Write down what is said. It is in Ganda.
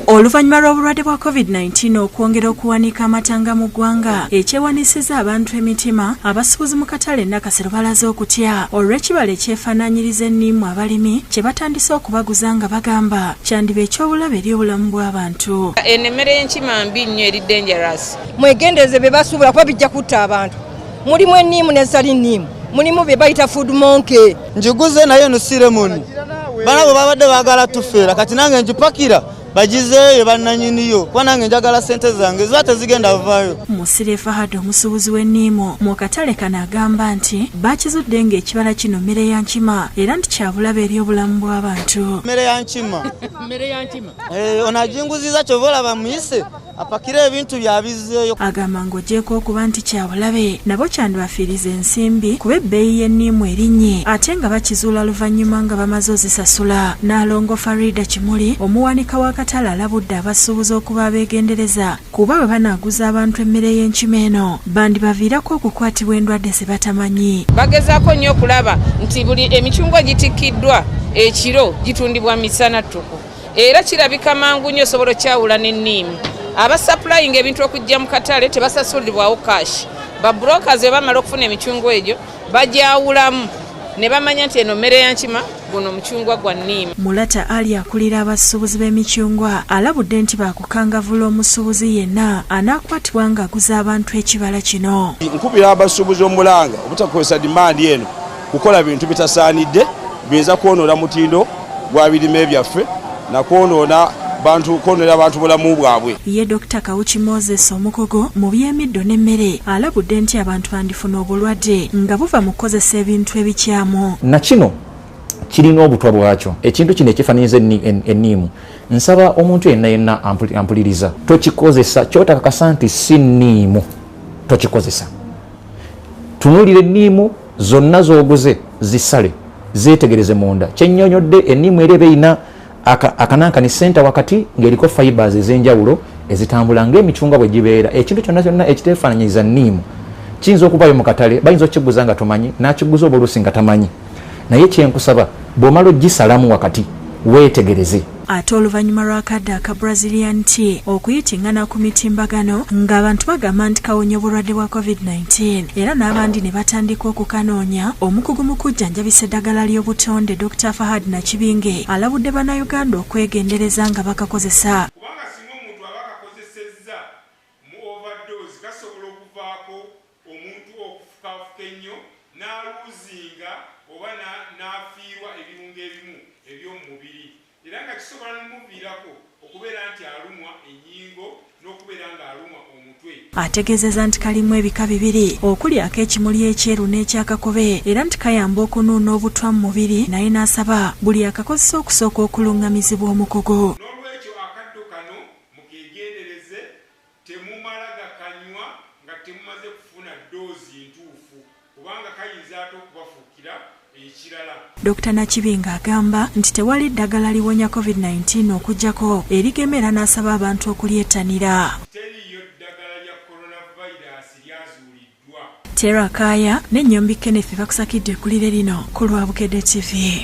Oluvannyuma lw'obulwadde bwa COVID-19 okwongera okuwanika amatanga mu ggwanga ekyewanisiza abantu emitima, abasuubuzi mu katale e Nakasero balaze okutya olw'ekibala ekyefaanaanyiriza enniimu abalimi kye batandise okubaguza nga bagamba kyandiba eky'obulabe eri obulamu bw'abantu. Eno emmere y'enkima mbi nnyo, eri dangerous. Mwegendereze bye basuubula kuba bijja kutta abantu. Mulimu enniimu n'ezitali nniimu, mulimu bye bayita food monkey. Njiguze naye no si lemon. Bana bwe babadde baagala tufeera, kati nange njipakira bagizeeyo bannanyiniyo, kuba nange njagala ssente zange ziba tezigenda vaayo. Musire Fahad, omusuubuzi w'enniimu mu katale kano, agamba nti bakizudde ng'ekibala kino mmere ya nkima era nti kyabulabe eri obulamu bw'abantu. Mmere ya nkima. Ono aginguziza, kyova olaba muyise apakire ebintu byabizeeyo. Agamba ng'ogyeko okuba nti kyabulabe, nabo kyandibafiiriza ensimbi kuba ebbeeyi y'enniimu erinnye ate nga bakizuula luvannyuma nga bamaze ozisasula. Naalongo Farida Kimuli, omuwanika w'akatale, alabudde abasuubuzi okuba abeegendereza kuba bwe banaaguza abantu emmere y'enkima eno bandibaviirako okukwatibwa endwadde ze batamanyi. Bagezaako nnyo okulaba nti buli emicungwa gitikkiddwa ekiro gitundibwa misana ttuku, era kirabika mangu nnyo, osobola okyawula n'enniimu. Abasupplyinga ebintu okujja mu katale tebasasulibwawo cash. Babrokers bwe bamala okufuna emicungwa egyo bagyawulamu ne bamanya nti eno mmere ya nkima, guno mucungwa gwa nniimu. Mulata Ali, akulira abasuubuzi b'emicungwa, alabudde nti baakukangavvula omusuubuzi yenna anaakwatibwa ng'aguza abantu ekibala kino. Nkubira abasuubuzi omulanga obutakozesa demand eno kukola bintu bitasaanidde biyinza kwonoona mutindo gwa birime byaffe nakwonoona bantu, kwonoonera abantu bulamu bwabwe. Ye Dr Kawuki Moses, omukugu mu by'emiddo n'emmere, alabudde nti abantu bandifuna obulwadde nga buva mu kukozesa ebintu ebikyamu. Nakino kirina obutwa bwakyo. Ekintu kino ekifaananyiza enniimu, nsaba omuntu yenna yenna ampuliriza, tokikozesa kyotakakasa nti si nniimu, tokikozesa. Tunuulira enniimu zonna z'oguze, zisale, zeetegereze munda. Kyennyonyodde, enniimu era eba erina akanankani center wakati ng'eriko fibers ez'enjawulo ezitambula ng'emicungwa bwe gibeera. Ekintu kyonna kyonna ekiteefaananyiriza nniimu kiyinza okuvaayo mu katale, bayinza okukiguza nga tomanyi, n'akiguza oba oluusi nga tamanyi. Naye kyenkusaba, bw'omala ogisalamu wakati, weetegereze. Ate oluvannyuma lw'akadde aka Brazilian tea okuyitingana ku mitimbagano ng'abantu bagamba nti kawonya obulwadde bwa COVID-19 era n'abandi ne batandika okukanoonya, omukugu mu kujjanjabisa eddagala ly'obutonde Dr Fahad Nakibinge alabudde Bannayuganda okwegendereza nga bakakozesa. Kubanga singa omuntu aba akakozesezza mu overdose, kasobola okuvaako omuntu okufukaafuka ennyo n'aluuzinga oba n'afiirwa ebirungo ebimu eby'omu mubiri, era nga kisobola n'omuviirako okubeera nti alumwa ennyingo n'okubeera ng'alumwa omutwe. Ategeezezza nti kalimu ebika bibiri okuli ak'ekimuli ekyeru n'ekyakakobe era nti kayamba okunuuna obutwa mu mubiri, naye n'asaba buli akakozesa okusooka okuluŋŋamizibwa omukugu. N'olwekyo akaddo kano mukegendereze, temumala gakanywa nga temumaze kufuna ddoozi ntuufu kubanga kayinza ate okubafuukira ekirala. Dr Nakibinga agamba nti tewali ddagala liwonya COVID-19 okuggyako erigema era n'asaba abantu okulyettanira. Teriiyo ddagala lya coronavirus lyazuuliddwa. Tera Kaya ne Nyombi Kenneth bakusakidde eggulire lino ku lwa Bukedde TV.